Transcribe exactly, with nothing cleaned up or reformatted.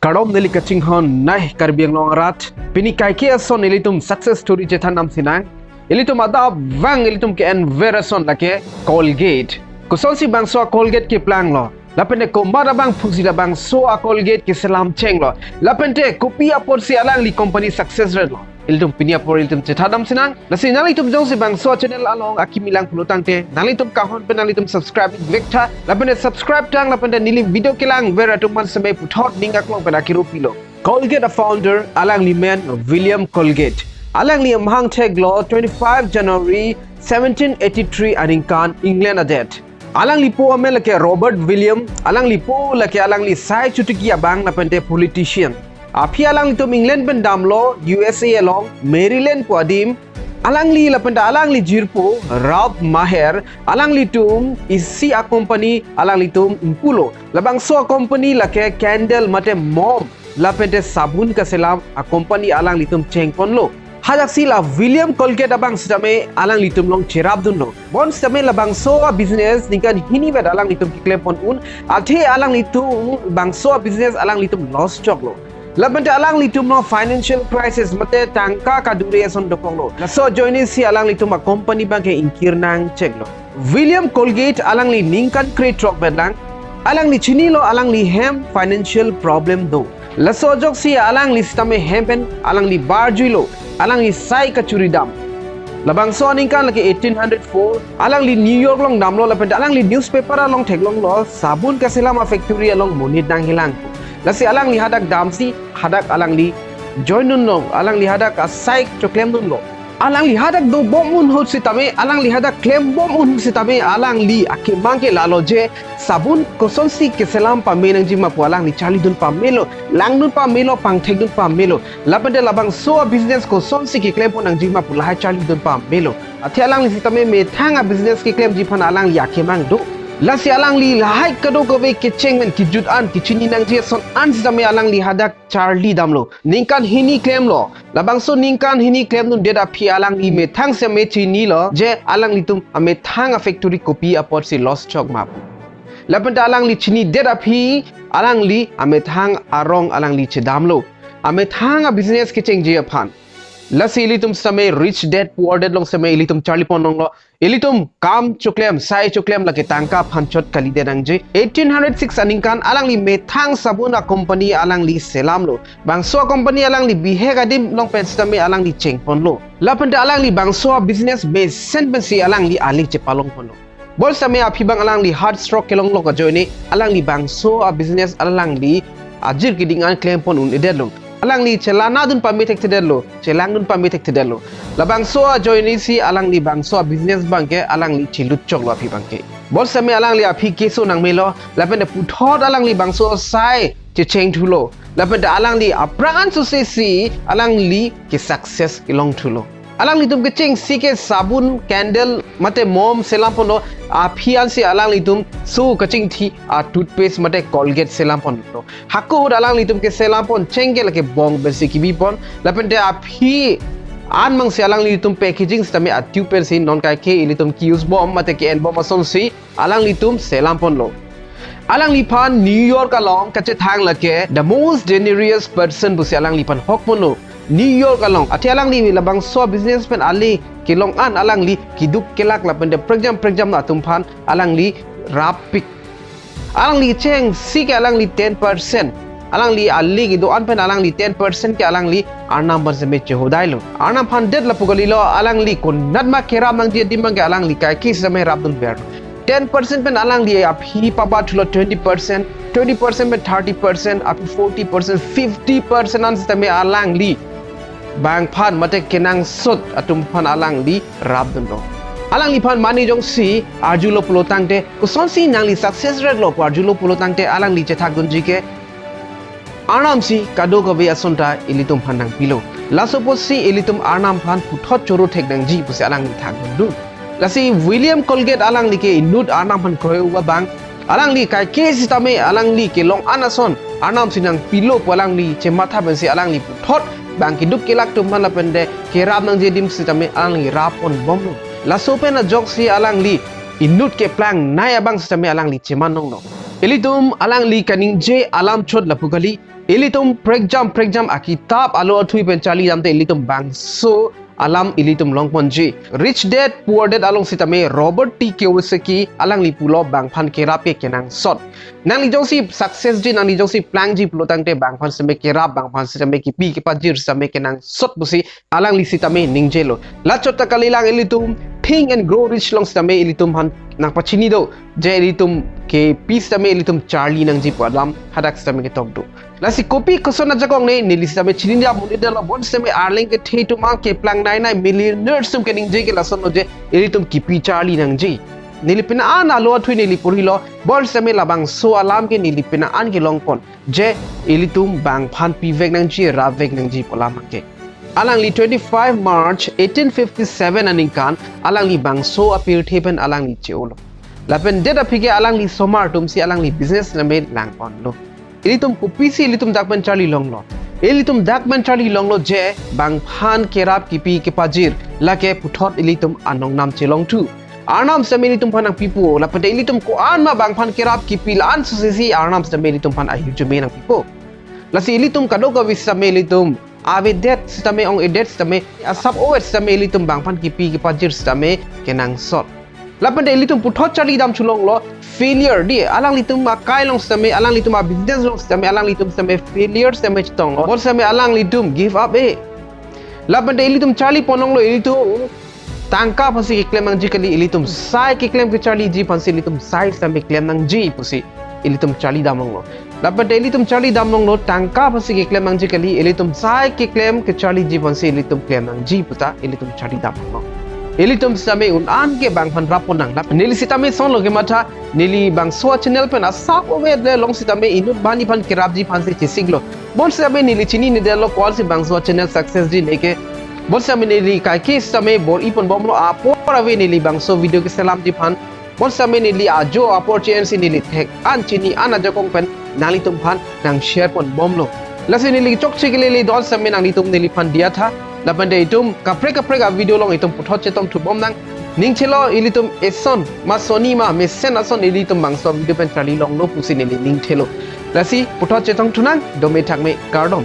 Kardom neli kachinghon nai Karbi Anglong arat. Pini kaike ason ilitum success story chethan damsinang. Ilitum adap vang ilitum ke-enver ason lake Colgate. Kosonsi bangso a-Colgate keplanglo. Lapente komat abang pusi labangso a-Colgate keselam chenglo. Lapente kopi apotsi alangli company success retlo. Ilitum pini apor ilitum chethan damsinang. Lasi nanglitum jongsi bangso channel along akimi lang pulo tangte, nanglitum kahon pen nanglitum subscribe vektha. Lapente subscribe tang, lapente neli video kelangver atum man seme puthot ning aklong pen akiro pilo. Colgate a-founder alangli men William Colgate. Alangli amahang theklo twenty-five January seventeen eighty-three aningkan England adet. Alangli po amen lake Robert William, alangli po lake alangli sai chotiki abang lapente politician. Aphi alanglitum England pen damlo U S A along Maryland pu adim. Alangli lapente alangli jirpo Ralph Maher, alanglitum isi a-company alanglitum ingpulo. Labangso a-company lake candle mate mom lapente sabun kaselam a-company alanglitum chengponlo. Hadaksi la William Colgate abang sitame alanglitum along cherapdunlo. Bonsitame labangso a-business ningkan hini vet alanglitum keklempon un, athe alanglitum bangso a-business alanglitum loss choklo. Lapente alanglitum along financial crisis mate tangka kadure ason dokoklo. Laso ajoinesi alanglitum a-company abangke ingkir nangcheklo. William Colgate alangli ningkan krethrok vet lang. Alangli chinilo alangli hem financial problem do. Laso ajoksi alangli sitame hem pen alangli barjuilo. Alangli sai kachuri dam. Labangso aningkan lake eighteen hundred four, alangli New York along damlo lapente alangli newspaper along theklonglo sabun kaselam a-factory along monit nanghelang. Lasi alangli hadak damsi hadak alangli join dunlo, alangli hadak asai choklemdunlo. Alangli hadak dobom un ahut sitame, alangli hadak klembom un ahut sitame, alangli akemang ke lalo je sabun kosonsi keselam pame nangjima pu alangli charlidun pamelo, langdun pamelo, pangthekdun pamelo. Lapente labangso a-business kosonsi keklempon nangjima pu lahai charlidun pamelo. Athe alangli sitame methang a-business keklemji aphan alangli akemang do. Lasi alangli lahai kadokave kecheng pen kejut an kechini nangji ason an sitame alangli hadak charli damlo. Ningkan hini klemlo. Labangso ningkan hini klemdundet aphi alangli methang seme chinilo je alanglitum amethang a-factory kopi apotsi loss chok ma pu. Lapente alangli chinidet aphi alangli amethang arong alangli chedamlo. Amethang a-business kechengji aphan. Lasi ilitum sitame Rich Dad Poor Dad along seme ilitum charlipon longlo. Ilitum kam choklem, sai choklem lake tangka aphan chot kalidet nangji. Eighteen hundred six aningkan alangli methang sabun a-company alangli selamlo. Bangso a-company alangli bihek adim along pen sitame alangli chengponlo. Lapente alangli bangso a-business mesen pensi alangli ali chepalongponlo. Bonsitame aphi abang alangli heart stroke kelonglo ajoine alangli bangso a-business alangli ajir keding an klempon un-edetlo. Alangli chelanadun pame thekthedetlo, chelangdun pame thekthedetlo. Labangso ajoinesi alangli bangso a-business abangke alangli chilut choklo aphi abangke. Bonsitame alangli aphi keso nangmelo, lapente puthot alangli bangso sai chechengthulo. Lapente alangli apran sosesi alangli ke-success kelongthulo. Alanglitum kechengsi ke sabun, candle, mate mom selamponlo, aphi ansi alanglitum so kachingthi a-toothpaste mate Colgate selamponlo. Hako ahut alanglitum keselampon chengke lake bong pensi kebipon, lapente aphi an mangsi alanglitum packaging sitame a-tube pensi non kaike ilitum ke-use bom mate ke-en bom asonsi alanglitum selamponlo. Alangliphan New York along kachethang lake the most dangerous person pusi alangliphan hokponlo. New York along, athe alangli labangso business pen ali kelong an alangli keduk kelak lapente prekjam prekjam atum aphan alangli rappik. Alangli chengsi ke alangli ten percent. Alangli ali kedo-an pen alangli ten percent ke alangli Arnam aphan seme chehodailo. Arnam aphan det lapu kalilo, alangli konatma kerap nangji adim abangke alangli kaike seme rapdunver. Ten percent pen alangli aphi pabathulo twenty percent, twenty percent pen thirty percent, aphi forty percent, fifty percent an sitame alangli bangphan mate kenangsot atum aphan alangli rapdunlo. Alangliphan mane jongsi arjulo pulo tangte, kosonsi nangli success retlo pu arjulo pulo tangte alangli chethakdunji ke Arnam si kadokave ason ta ilitum aphan nangpilo. Laso apotsi ilitum Arnam aphan puthot choro thek nangji pusi alangli thakdundun. Lasi William Colgate alangli ke inut Arnam aphan kroi-o abang. Alangli kaike sitame alangli kelong an ason Arnam si nangpilo pu alangli chematha pensi alangli puthot bang keduk kelak atum aphan lapente kerap nangji adim sitame alangli rappon bomlo. Laso pen ajoksi alangli inut keplang nai abang sitame alangli cheman longlo. Ilitum alangli kaningje alam chot lapu kali, Ilitum prekjam prekjam akitap alo athui pen charli damte ilitum bangso alam ilitum longponji. Rich Dad Poor Dad along sitame Robert T Kiyosaki alangli pulo bangphan kerap ke kenangsot. Nangli jongsi success ji, nangli jongsi plangji pulo tangte bangphan sitame kerap, bangphan sitame kipi kepajir sitame kenangsot pusi alangli sitame ningjelo. Lachot ta kalilang ilitum Think and Grow Rich along sitame ilitum aphan nangpachini do je ilitum kipi sitame ilitum charli nangji pu alam hadak sitame ketok do. Lasi kopi koson ajakong ne neli sitame chinidam un-edetlo, bonsitame arleng kethe atum ang keplang nai nai millionaire atum keningje ke lasonlo je ilitum kipi charli nangji. Neli pena an alo athui neli porhilo, bonsitame labangso alam ke neli pena an kelongpon je ilitum bangphan pivek nangji, rapvek nangji pu alam ke. Alangli twenty-five March eighteen fifty-seven aningkan alangli bangso apirthe pen alangli che-olo. Lapen det aphi ke alangli osomar atumsi alangli business sitame langponlo. Ilitum kopisi ilitum dak pen charli longlo? Ilitum dak pen charli longlo je bangphan kerap kipi kepajir lake puthot ilitum anongnam chelongthu. Arnam sitame ilitum aphan nangpipo, lapen te ilitum ko-an ma bangphan kerap kipi la-an sosesi Arnam sitame ilitum aphan ahirjume nangpipo. Lasi ilitum kadokave sitame ilitum avedet sitame, ong-edet sitame, asap ovet sitame ilitum bangphan kipi kepajir sitame kenangsot. Lapen te ilitum puthot charli dam chelonglo failure, di alanglitum akai along sitame, alanglitum a business along sitame alanglitum sitame failure sitame chetonglo, bonsitame alanglitum give up e. Lapen te ilitum charlipon longlo, ilitum tangka aphansi keklem nangji kali, ilitum sai keklem kecharliji aphansi ilitum sai sitame klem nangji pusi ilitum charli dam longlo. Lapen te ilitum charli dam longlo, tangka aphansi keklem nangji kali, ilitum sai keklem kecharliji aphansi ilitum klem nangji puta ilitum charli dam longlo. Ilitum sitame un-an ke bangphan rappon nang. Lapen neli sitame sonlo kematha, neli bangso channel pen asap ovet le long sitame inut bani aphan kerapji aphansi chesiklo. Bonsitame neli chininedetlo ko-ansi bangso channel success ji neke. Bonsitame neli kaike sitame bor-iponbomlo, apor ave neli bangso video keselamji aphan. Bonsitame neli ajo apor che-ensi neli thek an chini an ajakong pen nanglitum aphan nang share ponbomlo. Lasi neli chokche kelele don sitame nanglitum neliphan diya tha. Lapen te itum kaprek kaprek a video along itum puthot chetongthubom nang. Ningchelo ilitum eson ma soni ma mesen ason ilitum bangso video pen charli longlo pusi neli ningchelo. Lasi puthot chetongthu nang, dome thakme, kardom.